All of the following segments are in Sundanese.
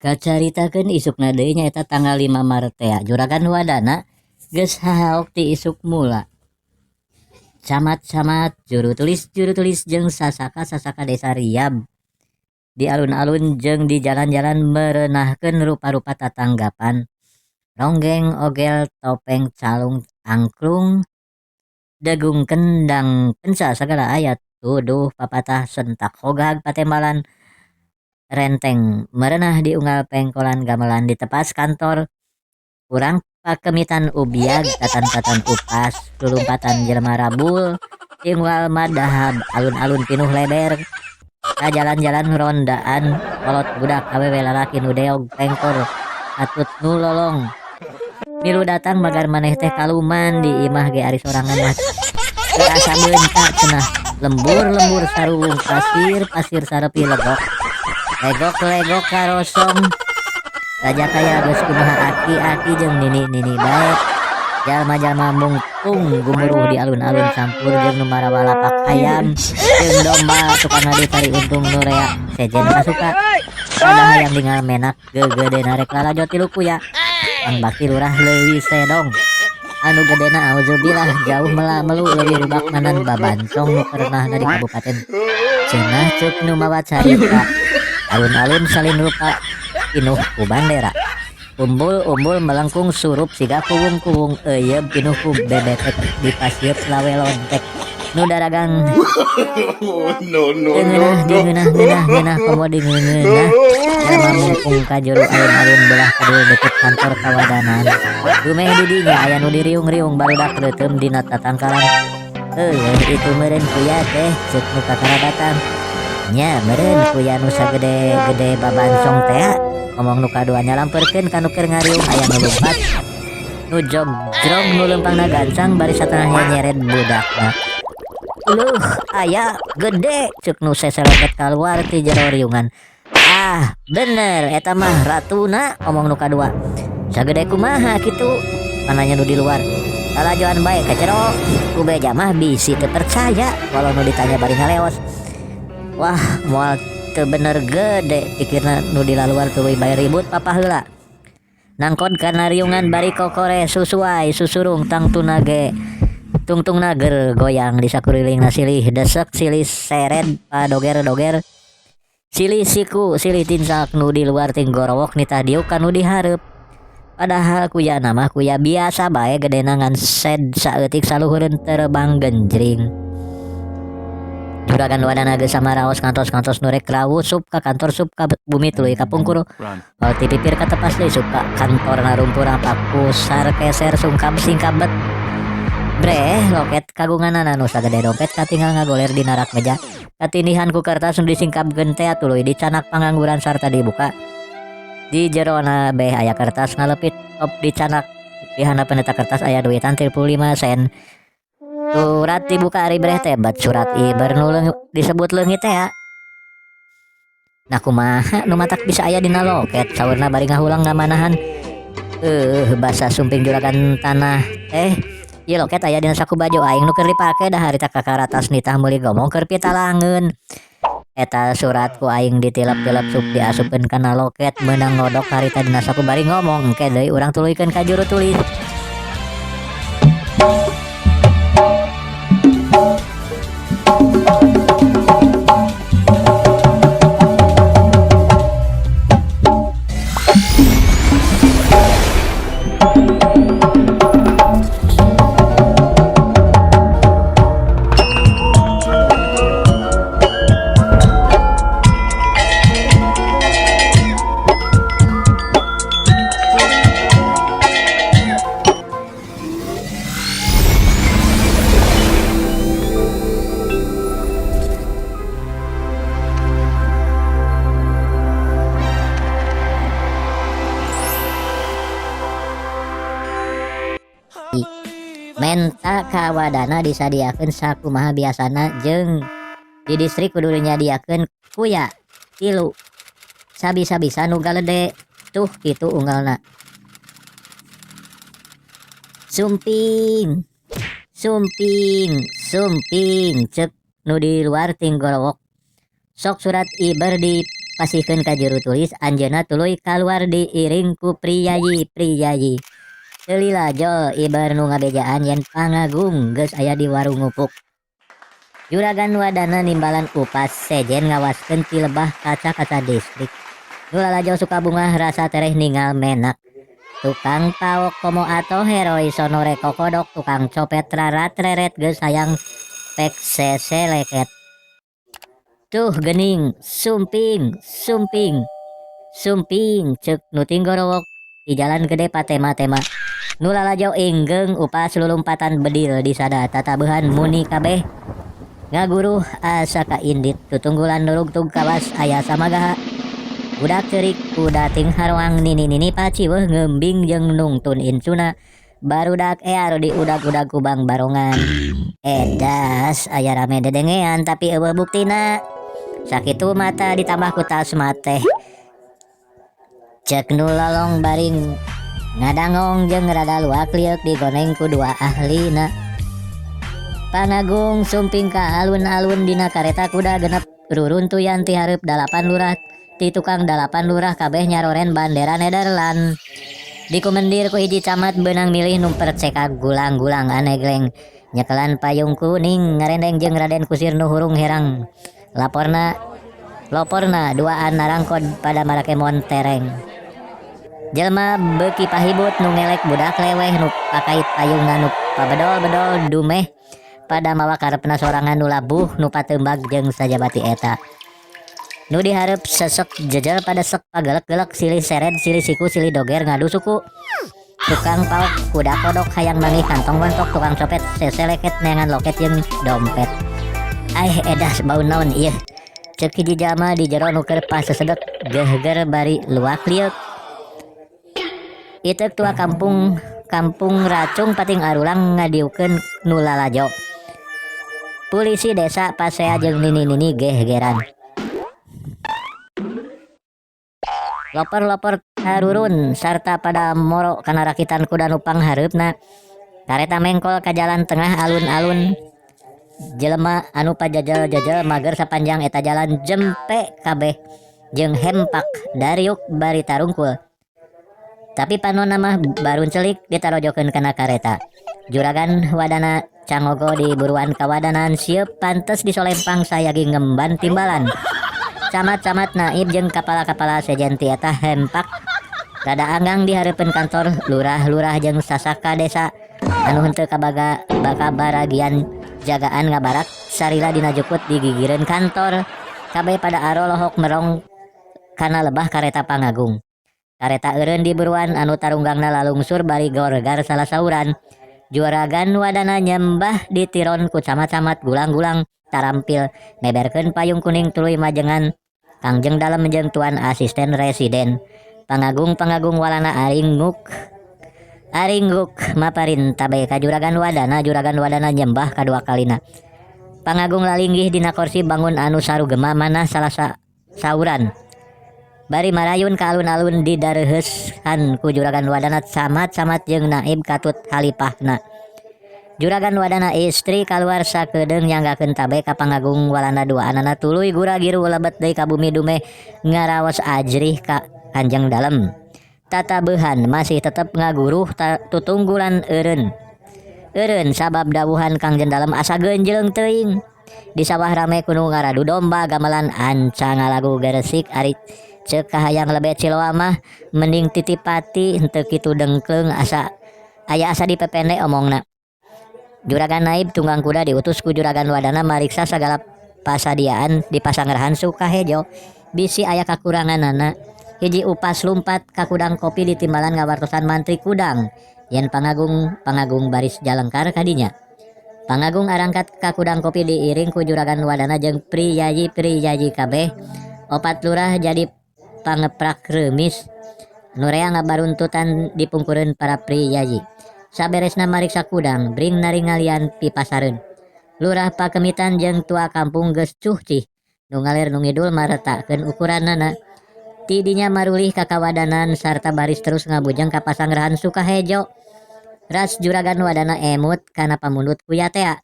Kacaritakeun isukna deui nyaeta tanggal 5 Maret tea Juragan Wadana geus hahaok ti isuk mula. Camat-camat, juru tulis jeung sasaka-sasaka desa Riab di alun-alun jeung di jalan-jalan merenahkeun rupa-rupa tatanggapan. Ronggeng, ogel, topeng, calung, angklung, degung, kendang, penca sagala aya tuduh papatah sentak hogag patembalan renteng merenah di unggal pengkolan gamelan di tepas kantor urang pakemitan ubiag tatan-tatan upas lulumpatan jelema rabul di unggal madahab alun-alun pinuh leber ka jalan-jalan rondaan kolot budak awewe lalaki nu deog pengkor atut nu lolong milu datang magar maneh teh kaluman di imah ge ari sorangan mah teu asa beunta cenah lembur-lembur saruwung pasir-pasir sarepi legok legok-legok karosong raja kaya geus kumaha aki-aki jeung nini-nini bae jalma-jalma mungkung gumuruh di alun-alun campur jeung nu marawa lapak ayam jeung domba tukang ngadu cari untung nu rea sejen kasuka kada hayang tinggal menak gegedena rek lalajo tilu kuya Ang Bakti lurah leuwih sedong anu gedena auzubillah jauh melu leuwih rubak manan babancong nu kerenahna di kabupaten cenah ceuk nu mawa carita alun-alun salin rupa pinuh ku bandera umbul-umbul melengkung surup siga kuwung-kuwung euyeub pinuh ku bebetek di pasieut lawe lontek nu daragang No, no, ngeunah no, di no. ngeunah ngeunah ngeunah komo di ngeunah jalma mungkung ka jero alun-alun belah kidul deket kantor kawadanan dumeh di dinya aya nu diriung-riung barudak reuteum dina tatangkalan eueuh itu meureun kuya teh ceuk nu kakarabatan nya meureun kuya nu sagede-gede babancong tea ngomong nu kadua nyalamperkeun ka nu keur ngariung aya nu lumpat nu jogrog nu leumpangna gancang bari satengah nyered budakna. Luh, aya gede ceuk nu seseloket kaluar ti jero riungan. Ah, bener eta mah ratuna omong nu kadua. Sagede kumaha kitu? Pananya nu di luar. Lalajoan bae kacero ku beja mah bisi teu percaya walau nu ditanya bari ngaleos. Wah, moal teu bener gede pikirna nu di laluar tuluy bae ribut papah heula. Nangkod kana riungan bari kokore susuai susurung tangtuna ge tungtungna ger goyang di sakurilingna silih desek silih sered padoger-doger silih siku silih tincak nu di luar ting gorowok nitah diuk ka nu di hareup. Padahal kuya mah kuya biasa bae gedena ngan sed saeutik saluhureun terebang genjring. Juragan Wadana geus samaraos ngantos-ngantos nu rek rawuh sup ka kantor sup ka bumi tuluy ka pungkur. Hol ti pipir katepas deui sup ka kantorna rumpur kusar keser sungkab singkabet. Breh loket kagunganana nu sagede dompet katinggal ngagoler dina rak meja. Katindihan ku kertas nu disingkabkeun teh tuluy dicanak pangangguran sarta dibuka. Di jerona beh aya kertas ngalepit top dicanak. Di handapeun eta kertas aya duitan 35 sen. Surat dibuka ari breh teh bat surat iber nu disebut leungit teh ya. Nah kumaha nu matak bisa aya dina loket saurna bari ngahulang ngamanahan. Basa sumping juragan tanah teh. Ieu loket aya dina saku baju aing nu keur dipake dah harita kakaratas nitah meuli gomong keur pitalangeun. Eta surat ku aing ditilep-tilep sup diasupkeun kana loket meunang ngodok harita dina saku bari ngomong engke deui urang tuluykeun ka juru tulis. Menta ka wadana disadiakeun sakumaha biasana jeung di distrik kudu nyadiakeun kuya tilu sabisa-bisa nu galede tuh kitu unggalna. Sumping sumping sumping cek nu di luar tinggorowok. Sok surat iber dipasihkeun ka juru tulis anjeunna tuluy kaluar diiring ku priyayi priyayi. Teu lila jol iber nu ngabejaan yen pangagung geus aya di warung ngupuk. Juragan wadana nimbalan upas sejen ngawaskeun ti lebah kaca-kaca distrik. Nu lalajo suka bungah rasa tereh ningal menak. Tukang paok komo atoh heroi sonore kokodok tukang copet rarat reret geus hayang pek seseleket. Tuh gening sumping sumping sumping cek nu tinggorowok di jalan gede patema-tema. Nu lalajo inggeung upas lulumpatan bedil disada tatabehan muni kabeh ngaguruh asa kaindit tutunggulan nurugtug kawas aya samagaha. Budak ceurik kuda ting haroang nini-nini paciweuh ngeumbing jeung nungtun incuna barudak ear diudag-udag ku bang barongan. Edas aya rame dedengean tapi eueuh buktina. Sakitu mata ditambah ku tas mateh. Cek nu lolong baring ngadangong jeung rada luak lieuk digoneng ku dua ahlina. Pangagung sumping ka alun-alun dina kareta kuda genep ruruntuyan ti hareup 8 lurah ti tukang 8 lurah kabeh nyaroren bandera Nederland. Dikumendir ku hiji camat beunang milih nu perceka gulang-gulang anegleng nyekelan payung kuning ngarendeng jeung Raden Kusir nu hurung herang. Laporna loporna duaan narangkod pada marake montereng. Jelma beuki pahibut nu ngelek budak leweh nu pakait payungna nu pabedol-bedol dumeh pada mawa karepna sorangan nu labuh nu pateumbag jeung sajabati eta. Nu dihareup sesek jejel pada sek pagelek-gelek silih sered silih siku silih doger ngadu suku. Tukang paok kuda kodok hayang manggih kantong gontok tukang copet seseleket neangan loket jeung dompet. Aih edas bau naon ieu. Ceuk hiji jalma di jero nu keur pasesedek gehger bari luak lieuk. Iteuk tua kampung kampung racung pating arulang ngadiukeun nu lalajo. Polisi desa pasea jeung nini-nini gehgeran. Loper-loper tarurun sarta pada moro kana rakitan kuda nu panghareupna. Kareta mengkol ka jalan tengah alun-alun. Jelema anu pajajel-jajel mager sapanjang eta jalan jempe kabeh jeung hempak dariuk bari tarungkul. Tapi panonna mah barun celik ditarojokeun kana kareta. Juragan wadana cangogo di buruan kawadanan sieup pantes disolempang sayagi ngemban timbalan. Camat-camat naib jeung kapala-kapala sejen ti eta hempak rada anggang di hareupeun kantor lurah-lurah jeung sasaka desa anu henteu kabaga bakabaragian jagaan ngabarak sarila dina jukut di gigireun kantor. Kabeh pada arolohok merong kana lebah kareta pangagung. Kareta eureun di buruan anu tarunggangna lalungsur bari gorgar salasauran. Juragan wadana nyembah ditiron ku camat-camat gulang-gulang tarampil meberkeun payung kuning tuluy majengan Kangjeng dalem jeung tuan asisten residen. Pangagung-pangagung walana aringguk aringguk maparin tabe ka juragan wadana. Juragan wadana nyembah kadua kalina. Pangagung lalinggih dina kursi bangun anu sarugema manah salah sauran bari marayun ka alun-alun didareuheusan ku juragan wadana camat-camat jeung naib katut halipahna. Juragan wadana istri kaluar sakedeung nyanggakeun tabe ka pangagung walana duaanana tuluy gura-giru lebet deui ka bumi dumeh ngaraos ajrih ka kanjeng dalem. Tatabehan masih tetep ngaguruh tutunggulan eureun. Eureun sabab dawuhan kangjeng dalem asa geunjeung teuing. Di sawah rame kudu ngaradu domba gamelan anca ngalagu geresik ari ceuk kahayang lebet Siloam mah mending titipati henteu kitu dengkeung asa aya asa dipepende omongna. Juragan naib tunggang kuda diutus ku juragan wadana mariksa sagala pasadiaan di pasangrahan Sukahejo bisi aya kakuranganana. Hiji upas lumpat ka kudang kopi di timbalan ngawartosan mantri kudang yen pangagung pangagung baris jalengkar kadinya. Pangagung arangkat ka kudang kopi diiring ku juragan wadana jeung priyayi priyayi kabeh. Opat lurah jadi pangeprak reumis nu rea ngabaruntutan dipungkureun para priyayi. Saberesna mariksa kudang bring naringalian pipasareun. Lurah pakemitan jeung tua kampung geus cuhcih nu ngaler nu ngidul maretakeun ukuranana. Ti dinya marulih ka kawadanan sarta baris terus ngabujeng ka pasangrahan Sukahejo. Ras juragan wadana emut kana pamundut kuya tea.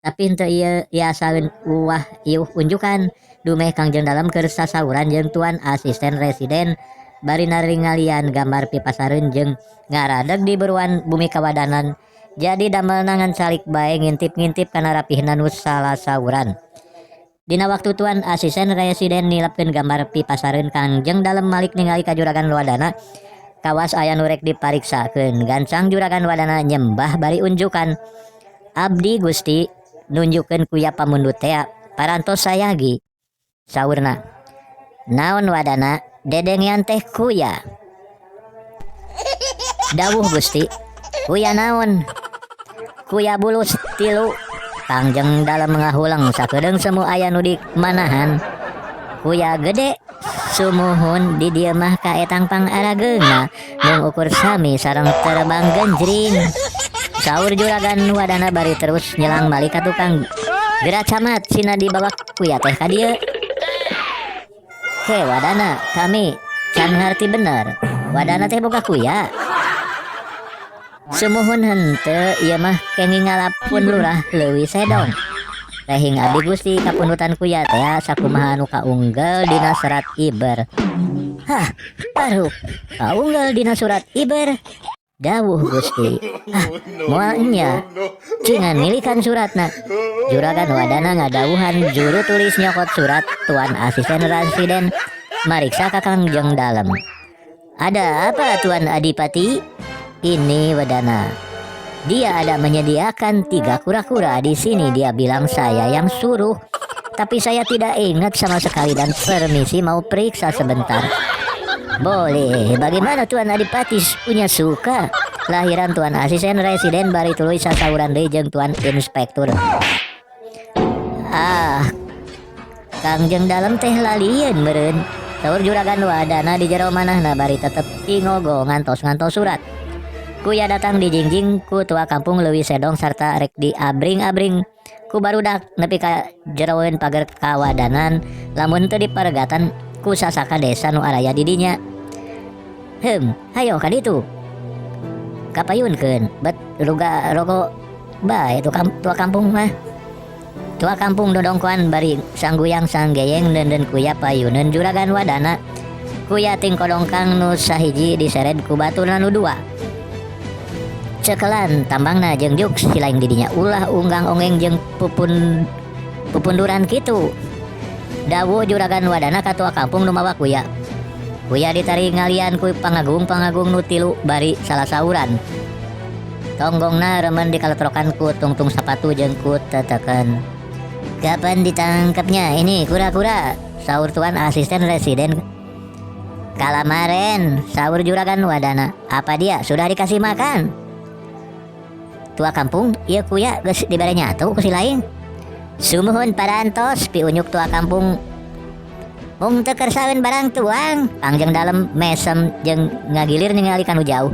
Tapi henteu ieu iasaeun uwah iuh unjukan dumeh Kangjeng Dalem keur sasauran jeung tuan asisten residen bari naringalian gambar pipasareun jeung ngaradeg di buruan bumi kawadanan. Jadi damelna ngan calik bae ngintip-ngintip kana rapihna nu salasauran. Dina waktu tuan asisten residen nilepkeun gambar pipasareun Kangjeng Dalem malik ningali ka juragan wadana kawas aya nu rek dipariksakeun. Gancang juragan wadana nyembah bari unjukan. Abdi Gusti nunjukkeun kuya pamundut tea parantos sayagi. Saurna. Naon wadana dedengean teh kuya. Dawuh Gusti. Kuya naon? Kuya bulus 3. Kangjeng Dalem ngahuleng sakedeung semu aya nu di manahan. Kuya gede sumuhun di dieu mah kaetang pangarageungna mung ukur sami sareng terbang genjring. Saur juragan wadana bari terus nyelang malik ka tukang. Geura camat sina dibawa kuya teh ka dieu. He wadana kami can ngarti bener. Wadana teh boga kuya. Sumuhun henteu ieu mah kenging ngalapun lurah leuwih sedong. Rehing abdi Gusti kapundutan kuya teh sakumaha anu kaunggel dina serat iber. Hah, baru kaunggel dina surat iber. Dawuh Gusti. Ah, moal nya. Cingan milikan suratna. Juragan wadana ngadawuhan juru tulis nyokot surat tuan asisten residen mariksa ka Kangjeng Dalem. Ada apa Tuan Adipati? Ini wadana. Dia ada menyediakan 3 kura-kura di sini. Dia bilang saya yang suruh. Tapi saya tidak ingat sama sekali dan permisi mau periksa sebentar. Boleh. Bagaimana Tuan Adipati punya suka? Lahiran Tuan Asisten Residen bari tuluy sasauran deui jeung Tuan Inspektur. Ah, Kangjeng Dalem teh lalieun meureun. Saur juragan wadana di jero manahna bari tetep tingogo ngantos-ngantos surat. Kuya datang dijingjing ku tua kampung leuwih sedong sarta rek diabring-abring ku barudak nepi ka jeroeun pager kawadanan lamun teu diparegatan ku sasaka desa nu araya di dinya. Hayo ka ditu. Kapayunkeun bet ruga rogo bae tua kampung mah. Tua kampung dodongkoan bari sangguyang sanggeyeng deunden kuya payuneun juragan wadana. Kuya tingkodongkang nu sahiji disered ku baturna nu 2. Cekelan tambangna jeung juk silaing didinya ulah unggang ongeng jeung pupunduran kitu. Dawuh juragan wadana ka tua kampung nu mawa kuya. Kuya ditari ngalian ku pangagung-pangagung nu 3 bari salasauran. Tonggongna remen dikaletrokan ku tungtung sapatu jeung ku teteken. Kapan ditangkapnya ini kura-kura? Saur tuan asisten residen. Kalamaren, saur juragan wadana. Apa dia sudah dikasih makan? Tua kampung, ieu kuya geus dibere nyatu ku si laing. Sumuhun parantos piunyuk tua kampung. Mung teu kersaeun barang tuang. Kangjeng Dalem mesem jeung ngagilir ningali kanu jauh.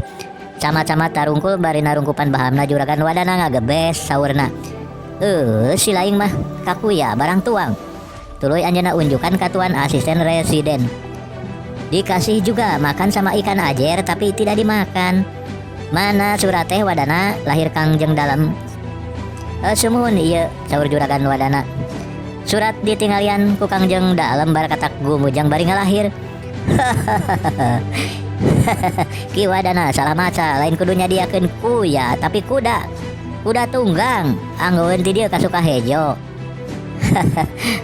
Camat-camat tarungkul bari narungkupan bahamna juragan wadana ngagebes saurna. Si laing mah kakuya barang tuang. Tuluy anjeunna unjukan ka tuan asisten residen. Dikasih juga makan sama ikan ajer tapi tidak dimakan. Mana surat teh wadana lahir Kangjeng Dalem. Sumuhun ieu saur juragan wadana. Surat ditinggalian ku Kangjeng Dalem barakatak gumujang bari ngalahir. Ki wadana salah maca lain kudu nyadiakeun kuya tapi kuda. Kuda tunggang anggoeun ti dieu ka Sukahejo.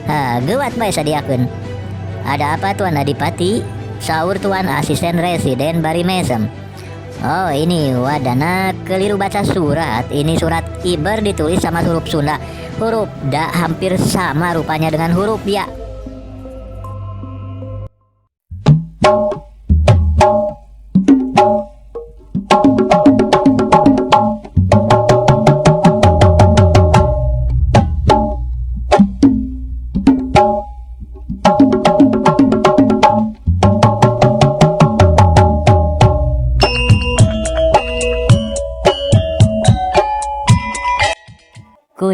Ha, geuwat bae sadiakeun. Ada apa Tuan Adipati? Saur tuan asisten residen bari mesem. Oh ini wadana keliru baca surat. Ini surat Iber ditulis sama huruf Sunda. Huruf da hampir sama rupanya dengan huruf ya.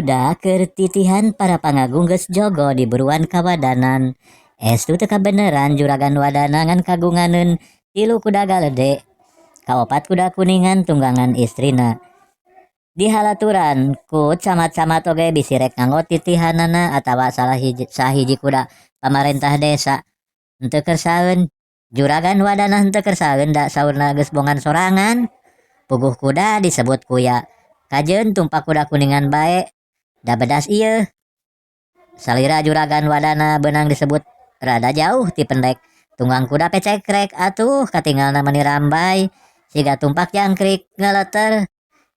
Kuda keur titihan para pangagung geus jogo diburuan ka wadanan. Estu teu kabeneran juragan wadana ngan kagunganeun 3 kuda galede. Kaopat kuda kuningan tunggangan istrina. Dihalaturan ku camat-camat oge bisi rek nganggo titihanana atawa salah hiji, sahiji kuda pamarentah desa. Henteu kersaeun juragan wadana henteu kersaeun da saurna geus bongan sorangan. Puguh kuda disebut kuya. Kajeun tumpak kuda kuningan bae da bedas ieu. Salira juragan wadana beunang disebut rada jauh ti pendek. Tunggang kuda pecekrek atuh katinggalna mani rambai siga tumpak jangkrik ngeleter.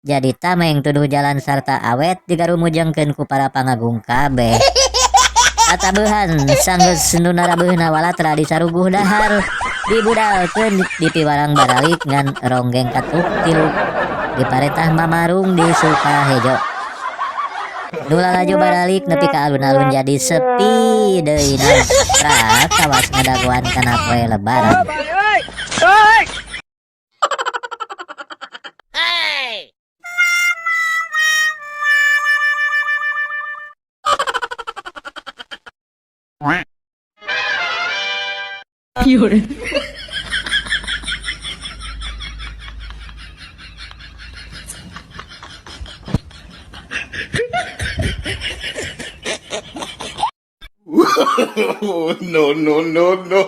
Jadi tameng tuduh jalan sarta awet digarumujengkeun ku para pangagung kabeh. Katabehan sanggeus nu narabeuna walatra disaruguh dahar dibudalkeun dipiwarang baralik ngan ronggeng katuk tilu diparetah mamarung di Sukahejo. Nu lalajo baralik nepi ka alun-alun jadi sepi deui nangprak kawas ngadagoan kana poe lebaran. No, no, no, no.